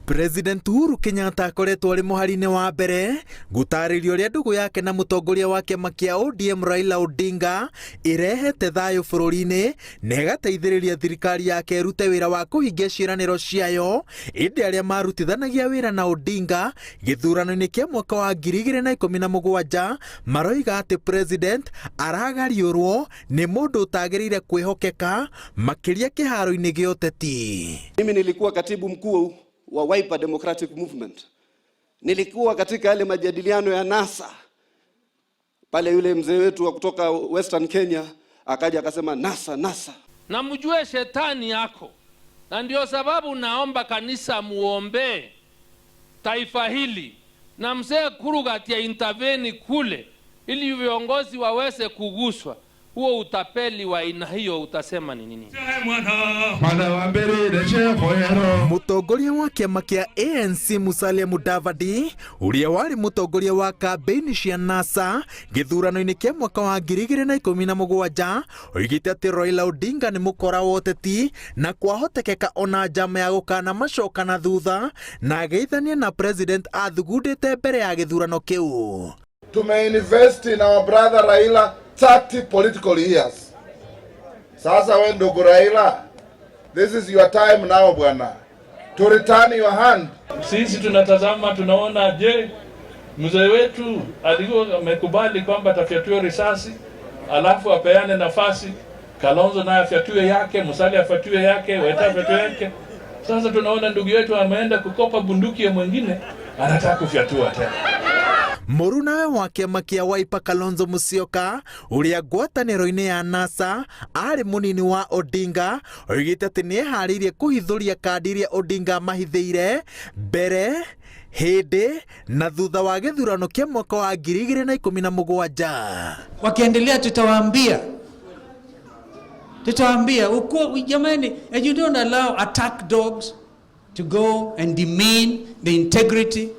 President Uhuru Kenyatta akoretwo arĩ mũhari-inĩ wa mbere gũtaarĩria ũrĩa ndũgũ yake na mũtongoria wa kĩama kĩa ODM Raila Odinga ĩrehete thayũ bũrũri-inĩ na ĩgateithĩrĩria thirikari yake ĩrute wĩra wa kũhingia ciĩranĩro ciayo. Ĩndĩ arĩa marutithanagia wĩra na Odinga gĩthurano-inĩ kĩa mwaka wa 2017 maroiga atĩ president aragariũrwo nĩ mũndũ ũtagĩrĩire kwĩhokeka makĩria kĩharo-inĩ gĩa ũteti. Mimi nilikuwa katibu mkuu wa Wiper Democratic Movement. Nilikuwa katika yale majadiliano ya NASA pale, yule mzee wetu wa kutoka Western Kenya akaja akasema NASA, NASA. Na mjue shetani yako, na ndio sababu naomba kanisa muombee taifa hili na mzee Kurugati ya intervene kule, ili viongozi waweze kuguswa. Huo utapeli wa aina hiyo utasema ni nini? Mũtongoria wa kĩama kĩa ANC Musalia Mudavadi, ũrĩa warĩ mũtongoria wa kambĩini cia NASA gĩthurano-inĩ kĩa mwaka wa 2017, oigĩte atĩ Raila Odinga nĩ mũkora wa ũteti na kwahotekeka ona njama ya gũkana macoka na thutha, na ageithania na president athugundĩte mbere ya gĩthurano kĩu. Tumeinvest in our brother Raila 30 political years. Sasa we ndugu Raila, this is your time now bwana, to return your hand. Sisi tunatazama tunaona, je, mzee wetu alikuwa amekubali kwamba atafyatue risasi alafu apeane nafasi Kalonzo naye afyatue yake, Musalia afyatue yake, Weta afyatue yake. Sasa tunaona ndugu yetu ameenda kukopa bunduki ya mwingine, anataka kufyatua tena. Mũrunawe wa kĩama kĩa Wiper Kalonzo Musyoka, ũrĩa ngwatanĩro-inĩ ya NASA arĩ mũnini wa Odinga, oigĩte atĩ nĩ eharĩirie kũhithũria kandi iria Odinga amahithĩire mbere, hĩndĩ na thutha wa gĩthurano kĩa mwaka wa 2017. Wakiendelea tutawaambia uko jamani, and you don't allow attack dogs to go and demean the integrity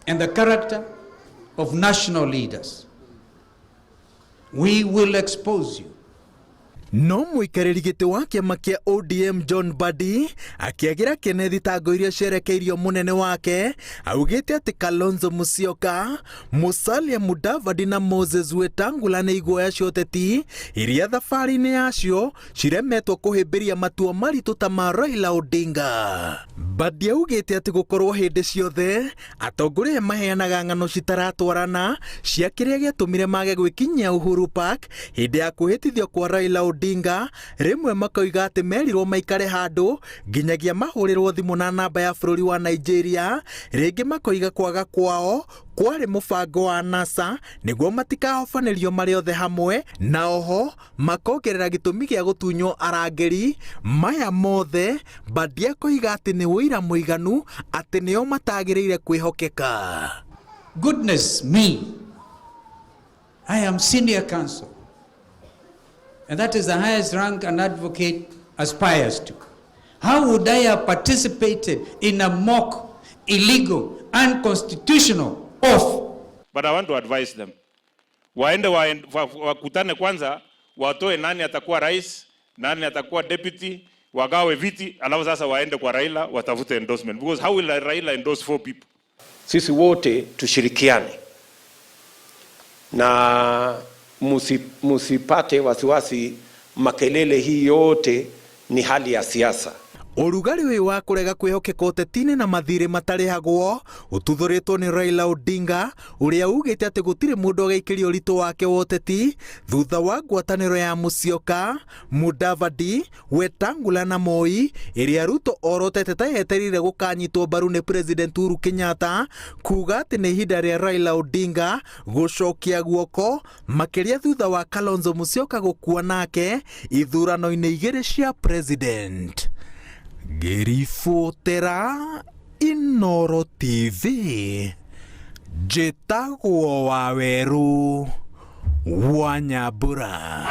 and the character of national leaders. We will expose you. No mũikarĩri gĩtĩ wa kĩama kĩa ODM John Mbadi akĩagĩra kĩene thitango iria cierekeirio mũnene wake, augĩte atĩ Kalonzo Musyoka, Musalia Mudavadi na Moses Wetangula nĩ iguoya cia ũteti iria thabarĩ-inĩ yacio ciremetwo kũhĩmbĩria matua maritũ ta ma Raila Odinga. Mbadi augĩte atĩ gũkorwo hĩndĩ ciothe atongoria aya maheanaga ng'ano citaratwarana cia kĩrĩa gĩatũmire mage gwĩkinyia Uhuru Park hĩndĩ ya kwĩhĩtithio kwa Raila Odinga, rĩmwe makoiga atĩ merirwo maikare handũ nginyagia mahũrĩrwo thimũ na namba ya bũrũri wa Nigeria, rĩngĩ makoiga kwaga kwao kwarĩ mũbango wa NASA nĩguo matikahobanĩrio marĩ othe hamwe, na oho makongerera gĩtũmi gĩa gũtunywo arangĩri. Maya mothe Mbadi akoiga atĩ nĩ ũira mũiganu atĩ nĩo matagĩrĩire kwĩhokeka. Goodness me, I am senior counsel. And that is the highest rank an advocate aspires to. How would I have participated in a mock, illegal, unconstitutional oath? But I want to advise them. Waende wakutane kwanza, watoe nani atakuwa rais, nani atakuwa deputy, wagawe viti, alafu sasa waende kwa Raila watafute endorsement. Because how will Raila endorse four people? Sisi wote tushirikiane na musipate wasiwasi. Makelele hii yote ni hali ya siasa. Ũrugarĩ ũyũ wa kũrega kwĩhokeka ũteti-inĩ na mathirĩ matarĩhagwo ũtuthũrĩtwo nĩ Raila Odinga, ũrĩa ugĩte atĩ gũtirĩ mũndũ ũgaikĩria ũritũ wake wa ũteti thutha wa ngwatanĩro ya Musyoka, Mudavadi, Wetangula na Moi ĩrĩa Ruto orotete ta yetereire gũkanyitwo mbaru nĩ President Uhuru Kenyatta, kuga atĩ nĩ ihinda rĩa Raila Odinga gũcokia guoko makĩria thutha wa Kalonzo Musyoka gũkua nake ithurano-inĩ igĩrĩ cia president. Ngĩribotera Inoro TV, njĩtagwo Wawerũ wa Nyambura.